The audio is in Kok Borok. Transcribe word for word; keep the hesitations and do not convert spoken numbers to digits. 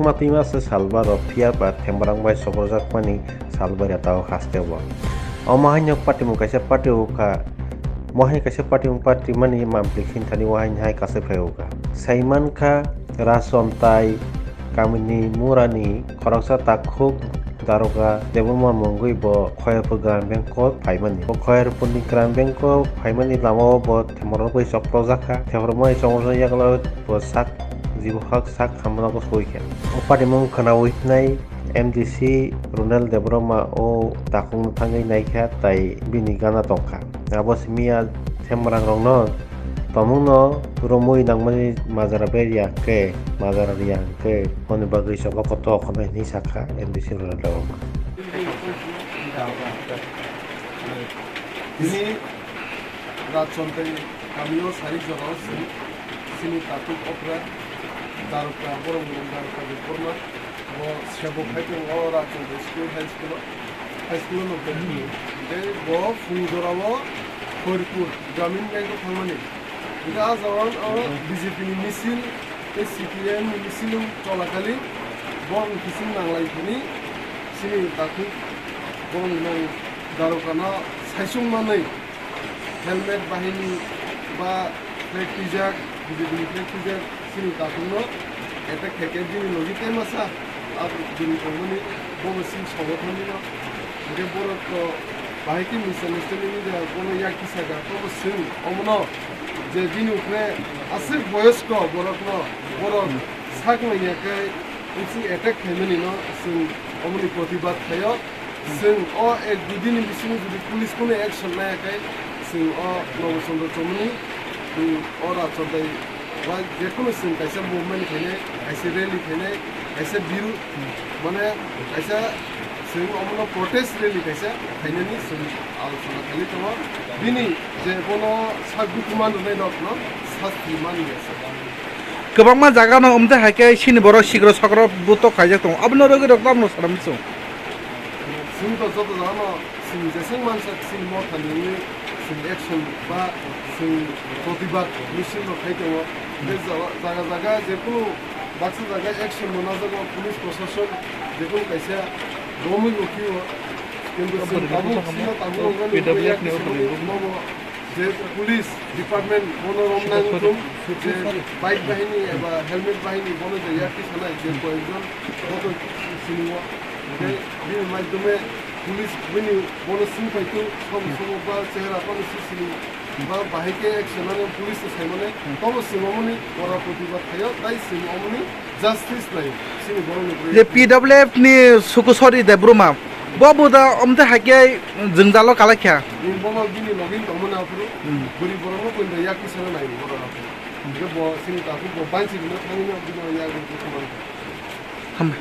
Twima twima se salbaro phiya ba themrang bai soprojakmani salbai rata o haste bo. Omo haino patimung kaisa pati o kha, mo hai kaisa patimung patimani mampli khinthani o haino hai kaisa phai o kha. Saiman kha Rasom tai kamini murani khoroksa takhuk daroga Debbarma mungwi bo Khoyarpur Gram Bank o phaimani. Bo Khoyarpurni Gram Bank o phaimani lama o bo themrok bai soprojak kha. Themrok bai soprojak yakla bo sak Jibo hak sak hamno ko soi kha. O patimung khwnawi hwnai M D C Ronel Debbarma o takhukno thangwi nai kha tai bini gana tong kha. Abo simi a themrang rokno tomungno romwi nangmani majra berya khe, majra riya khe, hwnwi bagwi chwla kotor khwnai hwnwi sa kha M D C Ronel Debbarma. Tini Rajchondrai kamio sari jorao chini takhuk okra Daruka, borok mung Daruka Debbarma. Bo sebo khai tongo o Rajchondrai School, High School o, High School o nokdai. Tei bo phung jorao Khoyarpur Gramin Bank o thangmani. Hingke a jora o B J P ni misil tei C P I M ni misil wng cholakhali bo wng kising nanglai thani chini takhuk borok mung Daruka no saichung manwi helmet bahini ba flag twijak, B J P ni flag twijak, chini takhukno attack khaikhe bini logi tei masa, abo bini tongmani bono chini songothonnino. Hingke borok to bahai khe misunderstanding wngya, bono yak kisa ga, tobo chwng omono je bini upre aswk boyosko borokno, borok sak nangya khe bisi attack khaimanino chwng omoni protibad khaio. Chwng o ek dui din ni bisingo jodi police kunu action naya khe chwng o Nobo Chandra Chowmani, chwng o Rajchondrai ba jekunu chwng kaisa movement khainai, kaisa rally khainai, kaisa biru, mane kaisa chwng omono protest rally kaisa khainani chwng alochona khailai tongo. Bini je bono sak dukuman rwnai rokno sasti man ya se. Kwbangma jaga no omte hai khe chini borok sikro sokro butok khaijak tongo, abono rwgwi rok tamno sanam chwng. Chwng to joto jaga no chwng jeswk mansa chini motha nini chwng action ba chwng protibad misil rok khai tongo. Tei jaga, jaga jaga jekunu baksa jaga action bo najago, police proshashan jekunu kaisa romwi bo phio. Kintu chwng tabuk chini tabuk rok P W F ni nobo je police department bono romnang thung, je bike bahini eba helmet bahini bono je yakti sanai je koyekjon joto sinio, hingke bini maidome police bini bono sing paitu som somo ba chehra bono si sini ba bahai khe action ano police se saimane tobo sing omoni kora protibad khaio tai sing omoni justice nai sini borok ni Je P W F ni Sukusori Debbarma, bo bo da omte hai khe jwngjalo kalai kha. Ni bono bini logi tongmani aphuru Hmm. bwrwi borokno koi da yak kisa nai borok aphuru. Hingke bo sini takhuk bo banchi rino thangwi no bini yak rino thangwi. Hambai.